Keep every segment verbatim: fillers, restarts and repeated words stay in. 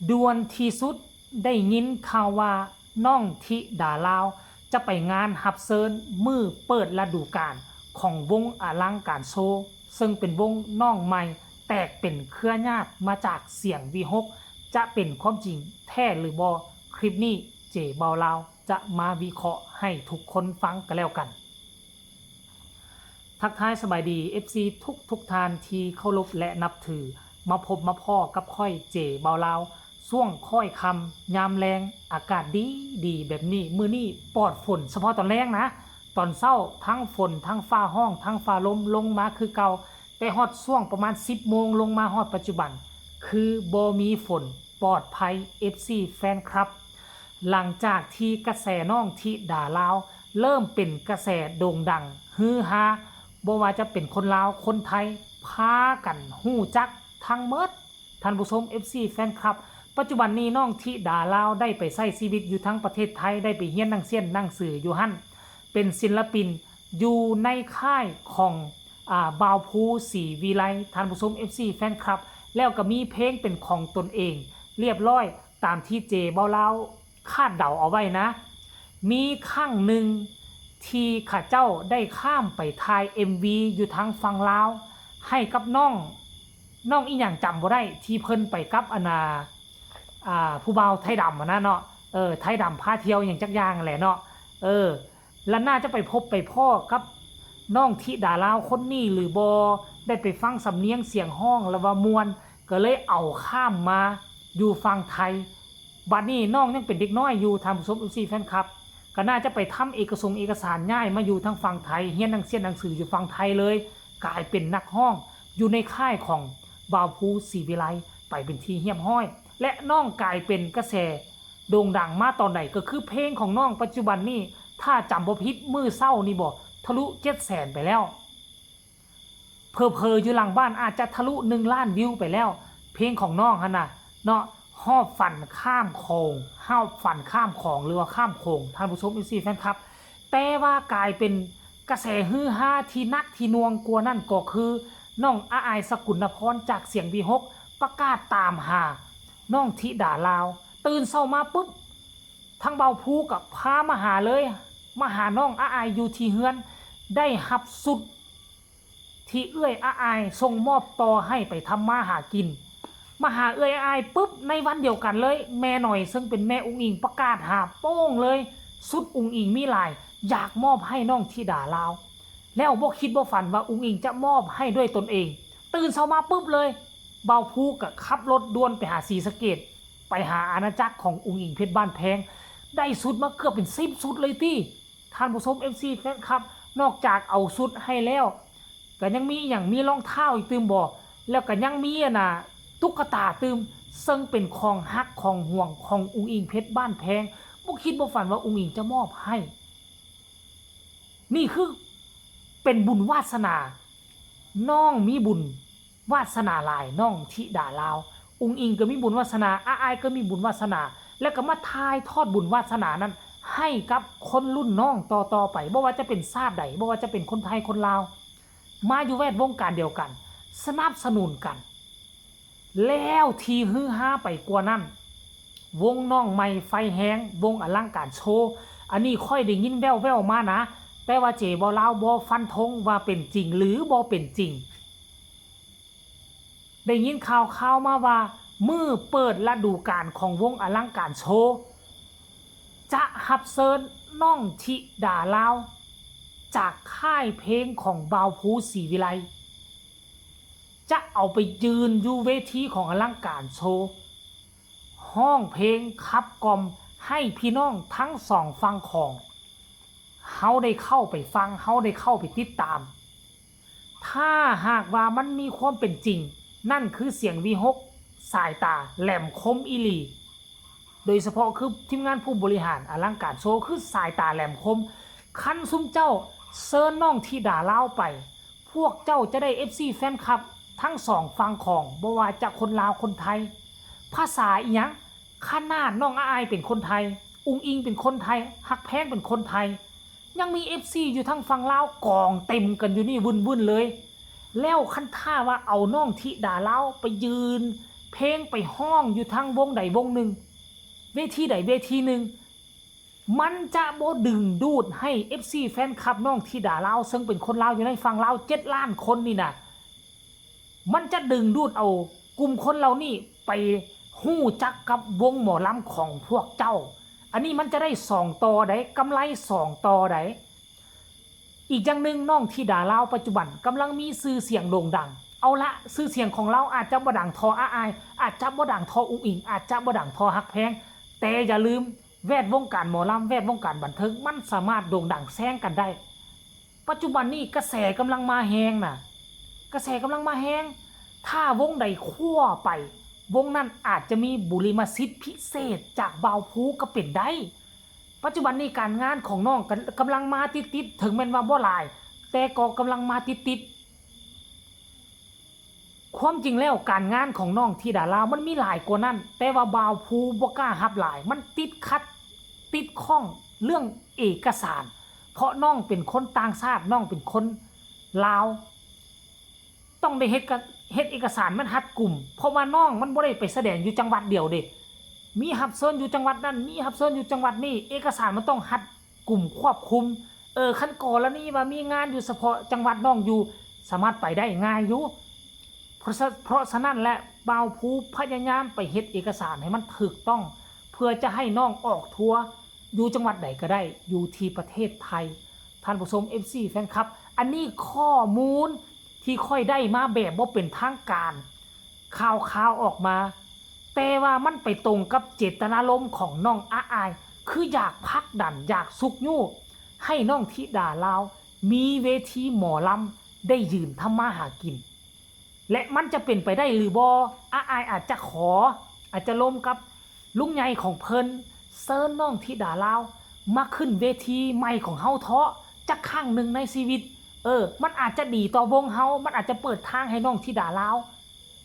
ด่วนที่สุดได้ยินข่าวว่าน้องธิดาลาวจะไปงานฮับเซิญมื้อเปิดฤดูกาลของวงอลังการโชว์ ซึ่งเป็นวงน้องใหม่แตกเป็นเครือญาติมาจากเสียงวีหก จะเป็นความจริงแท้หรือบ่ คลิปนี้เจเบาลาวจะมาวิเคราะห์ให้ทุกคนฟังกันแล้วกัน ทักทายสบายดี เอฟซี ทุกทุกท่านที่เคารพและนับถือ มาพบมาพ้อกับข้อยเจเบาลาว ช่วงค่อยค่ำยามแลง อากาศดีดีแบบนี้ มื้อนี้ปลอดฝนเฉพาะตอนแลงนะ ตอนเช้าทั้งฝนทั้งฟ้าฮ้องทั้งฟ้าลมลงมาคือเก่า แต่ฮอดช่วงประมาณสิบโมงลงมาฮอดปัจจุบัน คือบ่มีฝน ปลอดภัย เอฟซี แฟนคลับ หลังจากที่กระแสน้องธิดาลาว เริ่มเป็นกระแสโด่งดังฮือฮา บ่ว่าจะเป็นคนลาวคนไทย พากันฮู้จักทั้งหมด ท่านผู้ชม เอฟซี แฟนคลับ ปัจจุบันนี้น้องธิดาลาวได้ไปใช้ชีวิตอยู่ทั้งประเทศไทย ได้ไปเรียนหนังเสียนหนังสืออยู่หั่น เป็นศิลปินอยู่ในค่ายของ อ่า บ่าวภูศรีวิไล ท่านผู้ชม เอฟซี แฟนคลับ แล้วก็มีเพลงเป็นของตนเองเรียบร้อย ตามที่เจเบาลาวคาดเดาเอาไว้นะ มีครั้งหนึ่งที่ข้าเจ้าได้ข้ามไปถ่าย เอ็มวี อยู่ทางฝั่งลาว ให้กับน้อง น้องอีหยังจำบ่ได้ ที่เพิ่นไปกับอันน่ะ อ่า ผู้บ่าวไทยดำหั้นนะเนาะ เออ ไทยดำพาเที่ยวหยังจักอย่างแหละเนาะ เออ แล้วน่าจะไปพบไปพ้อกับน้องธิดาลาวคนนี้หรือบ่ ได้ไปฟังสำเนียงเสียงฮ้องแล้วว่าม่วน ก็เลยเอาข้ามมาอยู่ฝั่งไทย บัดนี้น้องยังเป็นเด็กน้อยอยู่ ท่านผู้ชม เอฟซี แฟนคลับ ก็น่าจะไปทำเอกสงเอกสารย้ายมาอยู่ทางฝั่งไทย เรียนหนังเสียนหนังสืออยู่ฝั่งไทยเลย กลายเป็นนักฮ้องอยู่ในค่ายของบ่าวภูศรีวิไลไปเป็นที่เรียบร้อย และน้องกลายเป็นกระแสโด่งดังมาตอนใด ก็คือเพลงของน้องปัจจุบันนี้ ถ้าจำบ่ผิดมื้อเช้านี่บ่ ทะลุเจ็ดแสนไปแล้ว เผลอๆอยู่หลังบ้านอาจจะทะลุหนึ่งล้านวิวไปแล้ว เพลงของน้องหั่นน่ะเนาะ ฮอบฝันข้ามโขง ฮอบฝันข้ามของ หรือว่าข้ามโขง ท่านผู้ชม เอฟซี แฟนคลับ แต่ว่ากลายเป็นกระแสฮือฮาที่หนักที่หน่วงกว่านั้นก็คือ น้องอาอาย สกุลนพร จากเสียงวีหก ประกาศตามหาน้องธิดาลาว ตื่นเช้ามาปุ๊บ ทางบ่าวภูก็พามาหาเลย มาหาน้องอาอายอยู่ที่เฮือน ได้ฮับชุดที่เอื้อยอาอายส่งมอบต่อให้ไปทำมาหากิน มาหาเอื้อยอาอายปุ๊บ ในวันเดียวกันเลย แม่หน่อยซึ่งเป็นแม่อุ๋งอิ๋งประกาศหาโป้งเลย ชุดอุ๋งอิ๋งมีหลาย อยากมอบให้น้องธิดาลาว แล้วบ่คิดบ่ฝันว่าอุ๋งอิ๋งจะมอบให้ด้วยตนเอง ตื่นเช้ามาปุ๊บเลย บ่าวภูก็ขับรถด่วนไปหาศรีสะเกษ ไปหาอาณาจักรของอุ๋งอิ๋งเพชรบ้านแพง ได้ชุดมาเกือบเป็นสิบชุดเลยติ ท่านผู้ชม เอฟซี แฟนคลับ นอกจากเอาชุดให้แล้ว ก็ยังมีอหย่าง มีรองเท้าอีกตื่มบ่ แล้วก็ยังมีอันน่ะตุ๊กตาตื่ม ซึ่งเป็นของฮักของหวงของอุ๋งอิ๋งเพชรบ้านแพง บ่คิดบ่ฝันว่าอุ๋งอิ๋งจะมอบให้ นี่คือเป็นบุญวาสนา น้องมีบุญวาสนาหลาย น้องธิดาลาว อุ๋งอิ๋งก็มีบุญวาสนา อาอายก็มีบุญวาสนา แล้วก็มาถ่ายทอดบุญวาสนานั้น ให้กับคนรุ่นน้องต่อๆไป บ่ว่าจะเป็นชาติใด บ่ว่าจะเป็นคนไทยคนลาว มาอยู่แวดวงการเดียวกัน สนับสนุนกัน แล้วที่ฮือฮาไปกว่านั้น วงน้องใหม่ไฟแฮง วงอลังการโชว์ อันนี้ข้อยได้ยินแว่วๆมานะ แต่ว่าเจเบาลาวบ่ฟันธงว่าเป็นจริงหรือบ่เป็นจริง ได้ยินข่าวๆมาว่า มื้อเปิดฤดูกาลของวงอลังการโชว์ จะฮับเชิญน้องธิดาลาว จากค่ายเพลงของบ่าวภูศรีวิไล จะเอาไปยืนอยู่เวทีของอลังการโชว์ ฮ้องเพลงขับกล่อมให้พี่น้องทั้งสองฝั่งของ เฮาได้เข้าไปฟัง เฮาได้เข้าไปติดตาม ถ้าหากว่ามันมีความเป็นจริง นั่นคือเสียงวีหก สายตาแหลมคมอีหลี โดยเฉพาะคือทีมงานผู้บริหารอลังการโชว์ คือสายตาแหลมคม คันซุมเจ้าเชิญน้องธิดาลาวไป พวกเจ้าจะได้เอฟซีแฟนคลับทั้งสองฝั่งของ บ่ว่าจะคนลาวคนไทย ภาษาอีหยัง ขนาดน้องอาอายเป็นคนไทย อุ๋งอิ๋งเป็นคนไทย ฮักแพงเป็นคนไทย ยังมีเอฟซีอยู่ทางฝั่งลาวกองเต็มกันอยู่นี่วุ่นๆเลย แล้วคันถ้าว่าเอาน้องธิดาลาวไปยืน เพลงไปฮ้องอยู่ทางวงใดวงหนึ่ง เวทีใดเวทีหนึ่ง มันจะบ่ดึงดูดให้ เอฟซี แฟนคลับน้องธิดาลาว ซึ่งเป็นคนลาวอยู่ในฝั่งลาวเจ็ดล้านคนนี่นะ มันจะดึงดูดเอากลุ่มคนเหล่านี้ไปฮู้จักกับวงหมอลำของพวกเจ้า อันนี้มันจะได้สองต่อใด กำไรสองต่อใด อีกอย่างหนึ่งน้องธิดาลาวปัจจุบันกำลังมีชื่อเสียงโด่งดัง เอาละชื่อเสียงของลาวอาจจะบ่ดังเท่าอ้าย อาจจะบ่ดังเท่าอุ๋งอิ๋ง อาจจะบ่ดังเท่าฮักแพง แต่อย่าลืมแวดวงการหมอลำแวดวงการบันเทิงมันสามารถโด่งดังแซงกันได้ ปัจจุบันนี้กระแสกำลังมาแฮงนะ กระแสกำลังมาแฮง ถ้าวงใดคว้าไป วงนั้นอาจจะมีบุริมสิทธิ์พิเศษจากบ่าวภูก็เป็นได้ ปัจจุบันนี้การงานของน้องกำกำลังมาติดๆ ถึงแม้นว่าบ่หลาย แต่ก็กำลังมาติดๆ ความจริงแล้วการงานของน้องธิดาลาวมันมีหลายกว่านั้น แต่ว่าบ่าวภูบ่กล้ารับหลาย มันติดขัดติดข้องเรื่องเอกสาร เพราะน้องเป็นคนต่างชาติ น้องเป็นคนลาว ต้องได้เฮ็ดกะเฮ็ดเอกสารมันรัดกุม เพราะว่าน้องมันบ่ได้ไปแสดงอยู่จังหวัดเดียวเด้ มีรับเชิญอยู่จังหวัดนั้น มีรับเชิญอยู่จังหวัดนี้ เอกสารมันต้องรัดกุมควบคุม เออ คันกรณีว่ามีงานอยู่เฉพาะจังหวัดน้องอยู่ สามารถไปได้ง่ายอยู่ เพราะฉะเพราะฉะนั้นแหละบ่าวภูพยายามไปเฮ็ดเอกสารให้มันถูกต้อง เพื่อจะให้น้องออกทัวร์อยู่จังหวัดใดก็ได้ อยู่ที่ประเทศไทย ท่านผู้ชม เอฟซี แฟนคลับ อันนี้ข้อมูลที่ข้อยได้มาแบบบ่เป็นทางการ ข่าวๆ ออกมา แต่ว่ามันไปตรงกับเจตนารมณ์ของน้องอ้าย คืออยากผลักดัน อยากชุกยู้ให้น้องธิดาลาว มีเวทีหมอลำได้ยืนทำมาหากิน และมันจะเป็นไปได้หรือบ่ อ้ายอาจจะขอ อาจจะร่วมกับลุงใหญ่ของเพิ่น เชิญน้องธิดาลาว มาขึ้นเวทีใหม่ของเฮาเถาะ จักครั้งหนึ่งในชีวิต เออ มันอาจจะดีต่อวงเฮา มันอาจจะเปิดทางให้น้องธิดาลาว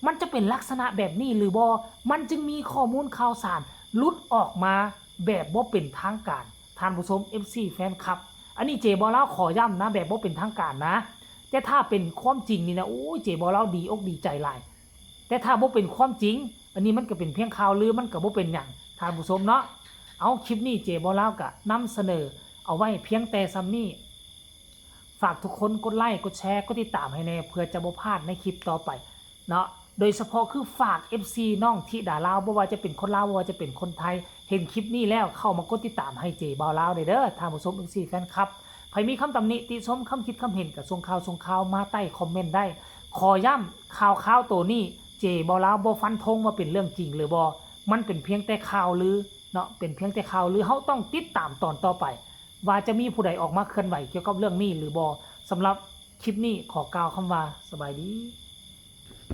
มันจะเป็นลักษณะแบบนี้หรือบ่ มันจึงมีข้อมูลข่าวสารหลุดออกมาแบบบ่เป็นทางการ ท่านผู้ชม เอฟซี แฟนคลับ อันนี้เจบ่าวลาวขอย้ำนะ แบบบ่เป็นทางการนะ แต่ถ้าเป็นความจริงนี่นะ โอ้ย เจบ่าวลาวดีอกดีใจหลาย แต่ถ้าบ่เป็นความจริง อันนี้มันก็เป็นเพียงข่าวลือ มันก็บ่เป็นหยัง ท่านผู้ชมเนาะ เอา คลิปนี้เจบ่าวลาวก็นำเสนอเอาไว้เพียงแต่ส่ำนี้ ฝากทุกคนกดไลค์ กดแชร์ กดติดตามให้แน่ เพื่อจะบ่พลาดในคลิปต่อไปเนาะ โดยเฉพาะคือฝาก เอฟซี น้องธิดาลาว บ่ว่าจะเป็นคนลาว บ่ว่าจะเป็นคนไทย เห็นคลิปนี้แล้วเข้ามากดติดตามให้เจบ่าวลาวเด้อ ท่านผู้ชม เอฟซี แฟนคลับ ใผมีคำตำหนิติชม คำคิดคำเห็นก็ส่งข่าวส่งข่าวมาใต้คอมเมนต์ได้ ขอย้ำ ข่าวๆ โตนี้ เจบ่าวลาวบ่ฟันธงว่าเป็นเรื่องจริงหรือบ่ มันเป็นเพียงแต่ข่าวลือเนาะ เป็นเพียงแต่ข่าวลือ เฮาต้องติดตามตอนต่อไป ว่าจะมีผู้ใดออกมาเคลื่อนไหวเกี่ยวกับเรื่องนี้หรือบ่ สำหรับคลิปนี้ขอกล่าวคำว่าสบายดี